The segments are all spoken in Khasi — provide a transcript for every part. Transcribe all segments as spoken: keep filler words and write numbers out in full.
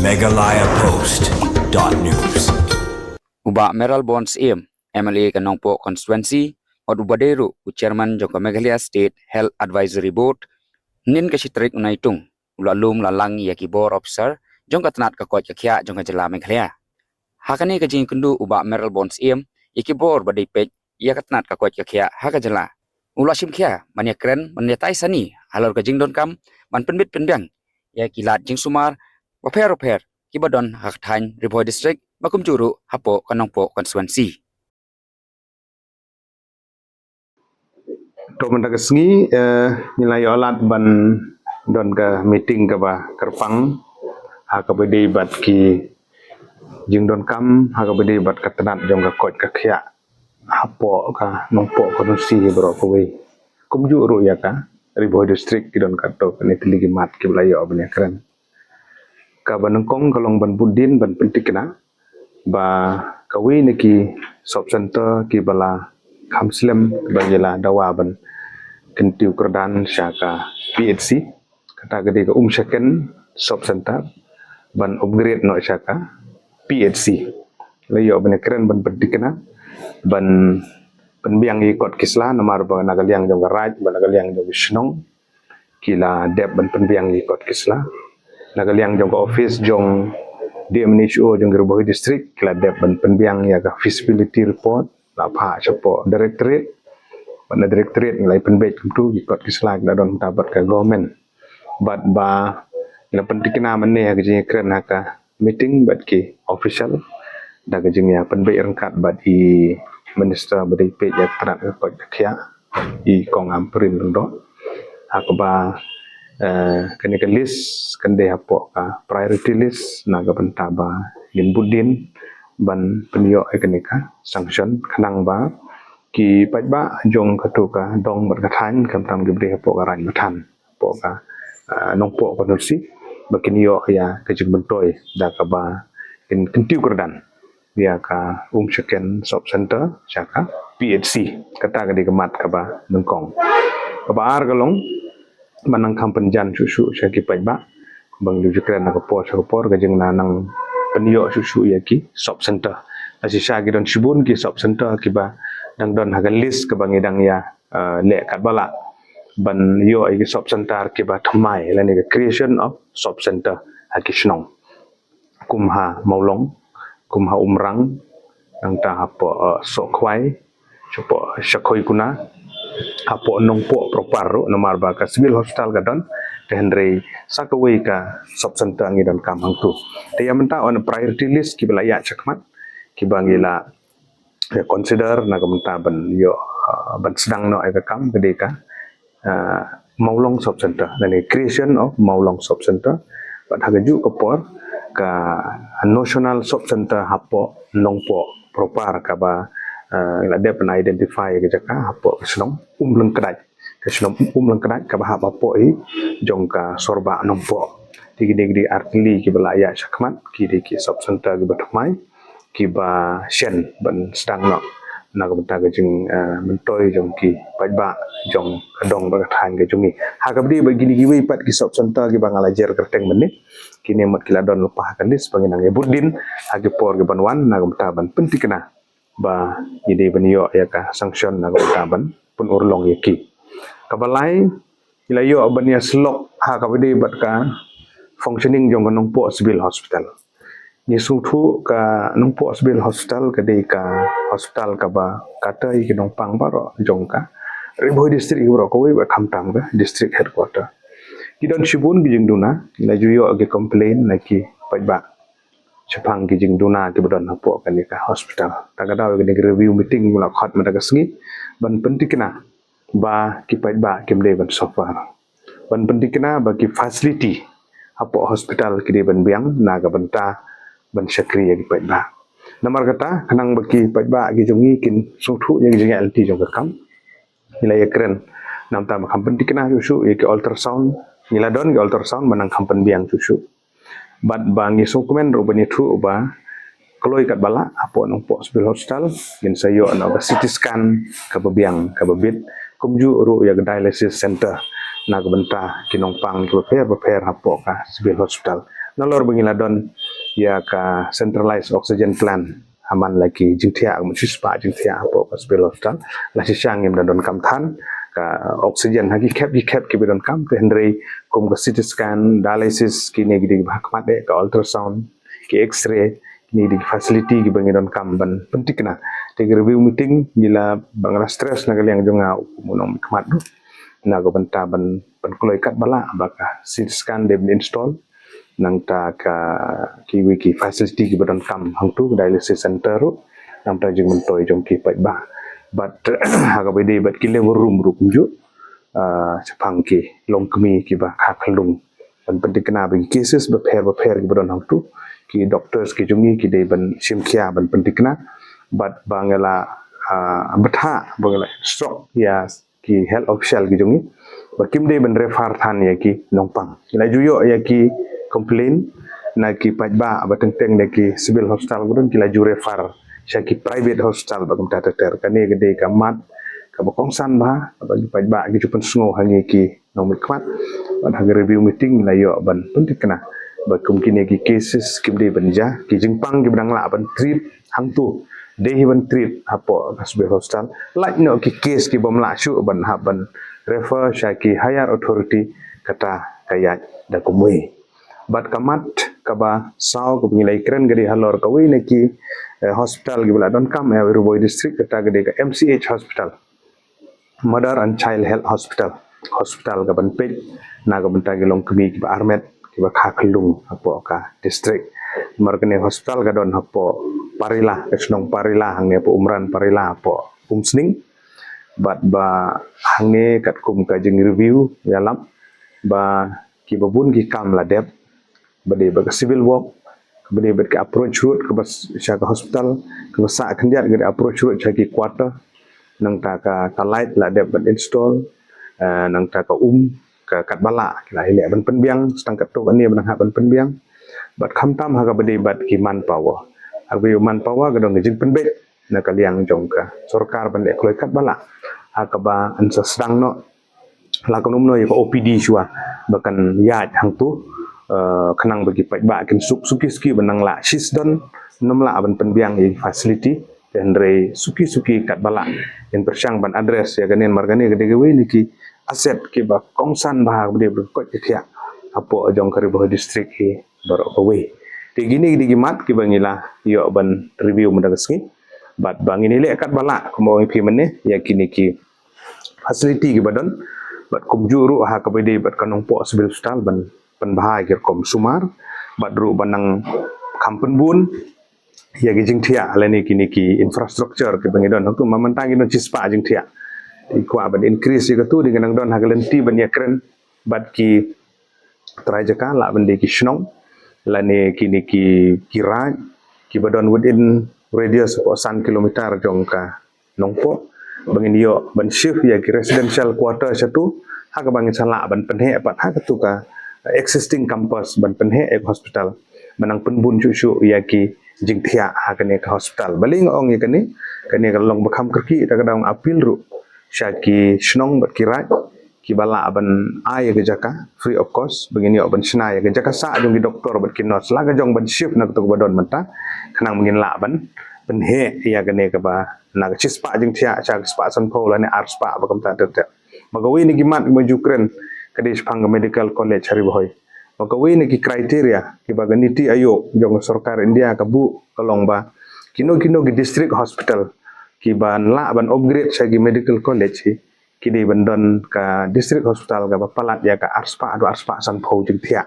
Meghalaya Post dot news. U Bah Mayralborn Syiem, M L A ka Nongpoh Constituency, bad uba dei ruh u Chairman jong ka Meghalaya State Health Advisory Board, hynnin ka shi tarik u Naitung, u la lum la lang ïa ki bor officer jong ka tnat ka koit ka khiah jong ka jylla Meghalaya. Ha kane ka jingïakynduh u Bah Mayralborn Syiem ïa ki bor ba dei peit ïa ka tnat ka koit ka khiah ha ka jylla. U la shim khia ban ïakren ban ïatai sani halor ka jingdonkam ban pynbit pynbiang ïa ki lad jingsumar bapher bapher kiba don ha ka thaiñ Ri Bhoi District, ba kumjuh ruh hapoh ka Nongpoh Constituency. To mynta ka sngi, eh, ngi la ïoh lad ban don ka meeting kaba kyrpang ha kaba dei bad ki jingdonkam ha kaba dei bad ka tnat jong ka koit ka khiah hapoh ka Nongpoh Constituency baroh kawei. Kumjuh ruh ïa ka Ri Bhoi District ki don katto katne tylli ki mat kiba la ïoh ban ïakren. Kaba nyngkong ka long ban bud dien ban pyntikna ba kawei na ki sub center kiba la kham slem ba ngi la dawa ban kyntiew kyrdan sha ka P H C, kata ka dei ka Umshaken sub center, ban upgrade noh sha ka P H C. La ïoh ban ïakren ban pyntikna ban pynbiang ïa ki kot ki sla, namar ba na ka liang jong ka raid bad na ka liang jong ka shnong ki la dep ban pynbiang ïa ki kot ki sla. Na ka liang jong ka office jong D M H O jong ka Ri Bhoi District ki la dep ban pynbiang ïa ka feasibility report, la phah shapoh directorate. Bad na directorate ngi la pynbeit kumtu ki kot ki sla ki la don mynta bad ka government. Bad ba ngi la pyntikna mynne ha ka jingïakren ha ka meeting bad ki official da ka jingïapynbeit ryngkat bad i minister ba dei peit ïa ka tnat ka koit ka khiah, i Kong Ampareen Lyngdoh, ha kaba, eh, kane ka list kan dei hapoh ka priority list na ka bynta ba ngin bud dien ban pynïoh ïa kane ka sanction khnang ba ki paidbah jong katu ka dong bad ka thaiñ khamtam kiba dei hapoh ka raid ba than hapoh ka, ah, Nongpoh Constituency ba kin ïoh ïa ka jingmyntoi da kaba kin kyntiew kyrdan ïa ka Umshaken sub center sha ka P H C. Kata ka dei ka mat kaba nyngkong. Kaba ar ka long ban nang kham pynjan shuh shuh sha ki paidbah. Ba ngi ju kren na ka por sha ka por ka jingna nang pynïoh shuh shuh ïa ki sub center. Lada shisha ki don shibun ki sub center kiba dang don ha ka list kaba ngi dang ïa, eh, leh katba lah ban ïoh ïa ki sub center kiba thymmai lane ka creation of sub center ha ki shnong. Kum ha Mawlong, kum ha Umrang, nangta hapoh, eh, Sohkhwai, shapoh Shakhoikuna, hapoh Nongpoh proper ruh, namar ba ka civil hospital ka don, te hynrei sa kawei ka sub center ngi donkam hangtu. Te ïa mynta on priority list kiba la ïaid shakhmat, kiba ngi la, eh, consider na ka bynta ban ïoh, eh, ban sdang noh ïa ka kam ka dei ka, ah, Mawlong Sub Center, lane creation of Mawlong Sub Center. Bad ha kajuh ka por ka National Sub Center hapoh Nongpoh proper kaba, ah, la dep ban identify ka jaka hapoh ka shnong Umlyngkdait. Ka shnong Umlyngkdait kaba hap hapoh i jong ka Sorbah Nongpoh. Te kine ki dei ar tylli kiba la ïaid shakhmat, ki dei ki sub center kiba thymmai, kiba shen ban sdang noh na ka bynta ka jing, eh, myntoi jong ki paidbah jong ka dong bad ka thaiñ ka jong ngi. Ha kaba dei bad kine kiwei pat ki sub center kiba nga la jer kyrteng mynne, kine mut ki la don lypa ha ka list ba ngin nang ïa bud dien ha ki por kiban wan na ka bynta ban pyntikna ba ngi dei ban ïoh ïa ka sanction na ka bynta ban pynurlong ïa ki. Kaba lai, ngi la ïoh ban ïa slok ha kaba dei bad ka functioning jong ka Nongpoh Civil Hospital. Ngi sngewthuh ka Nongpoh Civil Hospital ka dei ka hospital kaba kata ïa ki nongpang baroh jong ka Ri Bhoi District baroh kawei bad khamtam ka district headquarter. Ki don shibun ki jingduna, ngi la ju ïoh ki complain na ki paidbah shaphang ki jingduna kiba don hapoh kane ka hospital. Ta ka daw kane ka review meeting ngi la khot mynta ka sngi ban pyntikna ba ki paidbah kim dei ban suffer. Ban pyntikna ba ki facility hapoh hospital ki dei ban biang na ka bynta ban shakri ïa ki paidbah. Namar kata khnang ba ki paidbah ki jong ngi kin sngewthuh ïa ki jingïaid lynti jong ka kam, ngi la ïakren namar ba kham pyntikna shuh shuh ïa ki ultrasound, ngi la don ki ultrasound ba nang kham pynbiang shuh shuh. Bad ba ngi sngewkmen ruh ban ïathuh ba kloi katba lah hapoh Nongpoh Civil Hospital ngin sa ïoh noh ka C T scan kaba biang kaba bit, kumjuh ruh ïa ka dialysis center na ka bynta ki nongpang kiba pher bapher hapoh ka Civil Hospital. Nalor ba ngi la don ïa ka centralized oxygen plant, ha man la ki jingthiah, ka mut shispah jingthiah hapoh ka civil hospital, la shisha ngim da donkam than ka oxygen ha ki khep ki khep kiba donkam. Te hynrei kum ka C T scan, dialysis, kine ki dei kiba ha khmat eh, ka ultrasound, ki X-ray, kine ki dei ki facility kiba ngi donkam ban pynthikna. Te ka review meeting ngi la, ba nga la stress na ka liang jong nga u kum u nongmihkhmat ruh, na ka bynta ban, ban kloi katba lah ba ka C T scan dei ban install, nangta ka kiwei ki facility kiba donkam hangtu, dialysis center ruh, nangta jingmyntoi jong ki paidbah. Bad ha kaba ïadei bad ki labor room ruh kumjuh, ah, shaphang ki longkmie kiba kha khyllung, ban pynthikna ba ki cases bapher bapher kiba don hangtu, ki doctors ki jong ngi ki dei ban shim khia ban pynthikna. Bad ba nga la, ah, bthah, ba nga la instruct ïa ki health official ki jong ngi ba kim dei ban refer than ïa ki nongpang. Ngi la ju ïoh ïa ki complain na ki paidbah ba teng teng na ki civil hospital, ki don ki la ju refer sha ki private hospital ba kumta ter ter. Kane ka dei ka mat kaba kongsan bha, kaba ki paidbah ki ju pynsngew ha ngi ki nongmihkhmat. Bad ha ka review meeting ngi la ïoh ban pynthikna ba kum kine ki cases kim dei ban jia, ki jingpang kiba dang lah ban treat hangtu, dei hi ban treat hapoh ka civil hospital. Lait noh ki case ki bym lah shuh ban hap ban refer sha ki higher authority, kata ka ïaid da kumwei. Bad ka mat kaba saw kaba ngi la ïakren ka dei halor kawei na ki, eh, hospital kiba la donkam, eh, ha Ri Bhoi District, kata ka dei ka M C H hospital, Mother and Child Health Hospital, hospital kaban peit na ka bynta ki longkmie kiba armet, kiba kha khyllung hapoh ka district. Namar kane hospital ka don hapoh Parila, ka shnong Parila, hangne hapoh Umran Parila, hapoh Umsning. Bad ba hangne katkum ka jing review ïalap ba kiba bun ki kam la dep, ba dei bad ka civil work, ba dei bad ka approach road kaba sha ka hospital, kaba sah khyndiat ka dei approach road sha ki quarter, nangta ka, ka light la dep ban install, eh, nangta ka um, ka katba lah ki la ïaleh ban pynbiang, sa tang katto katne ba dang hap ban pynbiang. Bad khamtam ha kaba dei bad ki manpower. Ha kaba dei manpower ka don ka jingpynbeit na ka liang jong ka sorkar ban leh kloi katba lah ha kaba yn sa sdang noh la ka num noh ïa ka O P D shuwa ba kan ïaid hangtu, eh, khnang ba ki paidbah kin suk suki suki ban nang lah shisdon, nym lah ban pynbiang ïa ki facility. Te hynrei suki suki katba lah kin pyrshang ban address ïa kane, namar kane ka dei kawei na ki asset kiba kongsan bha, ba dei ba koit ka thiah hapoh jong ka Ri Bhoi District hi baroh kawei. Te kine ki dei ki mat kiba ngi la ïoh ban review mynta ka sngi. Bad ba ngin ïaleh katba lah kumba ong ïa phi mynne ïa kine ki facility kiba don. Bad kumjuh ruh ha kaba dei bad ka Nongpoh Civil Hospital ban pynbha ïa ki rukom sumar. Bad ruh ban nang kham pynbun ïa ki jingthiah lane kine ki infrastructure kiba ngi don. Hangtu ma mynta ngi don shispah jingthiah. Te kwah ban increase ïa katu, te ngi nang don ha ka lynti ban ïakren bad ki trai jaka, lah ban dei ki shnong lane kine ki, ki raid kiba don within radius of san kilometer jong ka Nongpoh, ba ngin ïoh ban shift ïa ki residential quarter shatu, ha kaba ngin sa lah ban pynheh pat ha katu ka existing campus ban pynheh ïa ka hospital, ban nang pynbun shuh shuh ïa ki jingthiah ha kane ka hospital. Balei nga ong ïa kane? Kane ka long ba kham kyrkieh, ta ka daw nga appeal ruh sha ki shnong bad ki raid kiba lah ban ai ïa ka jaka free of cost ba ngin ïoh ban shna ïa ka jaka sah jong ki doktor bad ki nurse, la ka jong ban shift na katu kaba don mynta, khnang ba ngin lah ban pynheh ïa kane kaba na ka shispah jingthiah sha ka spah sanphew lane arspah ba kumta ter ter. Ba kawei na ki mat ba ju kren ka dei shaphang ka Medical College ha Ri Bhoi. Ba kawei na ki criteria kiba ka NITI Aayog jong ka sorkar India ka buh ka long ba kino kino ki district hospital kiban lah ban upgrade sha ki medical college hi, ki dei ban don ka district hospital kaba palat ïa ka arspah haduh arspah sanphew jingthiah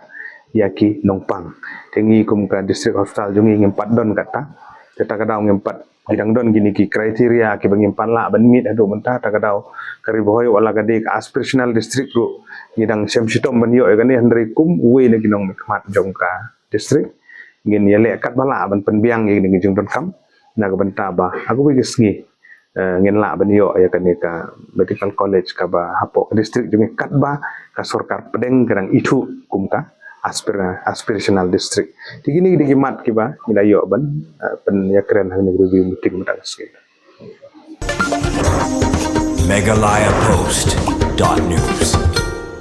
ïa ki nongpang. Te ngi kum ka district hospital jong ngi ngim pat don kata. Te ta ka daw ngim pat, ki dang don kine ki criteria kiba ngim pat lah ban meet haduh mynta. Ta ka daw ka Ri Bhoi wat la ka dei ka aspirational district ruh ngi dang shem shitom ban ïoh ïa kane, hynrei kum uwei na ki nongmihkhmat jong ka district ngin ïaleh katba lah ban pynbiang ïa kine ki jingdonkam na ka bynta ba ha kawei ka sngi, eh, ngin lah ban ïoh ïa kane ka medical college kaba hapoh ka district jong ngi katba ka sorkar pdeng ka dang ithuh kum ka aspira-, aspirational district. Te kine ki dei ki mat kiba ngi la ïoh ban, eh, pynïakren ha kane ka review meeting mynta ka sngi. Meghalaya Post dot news.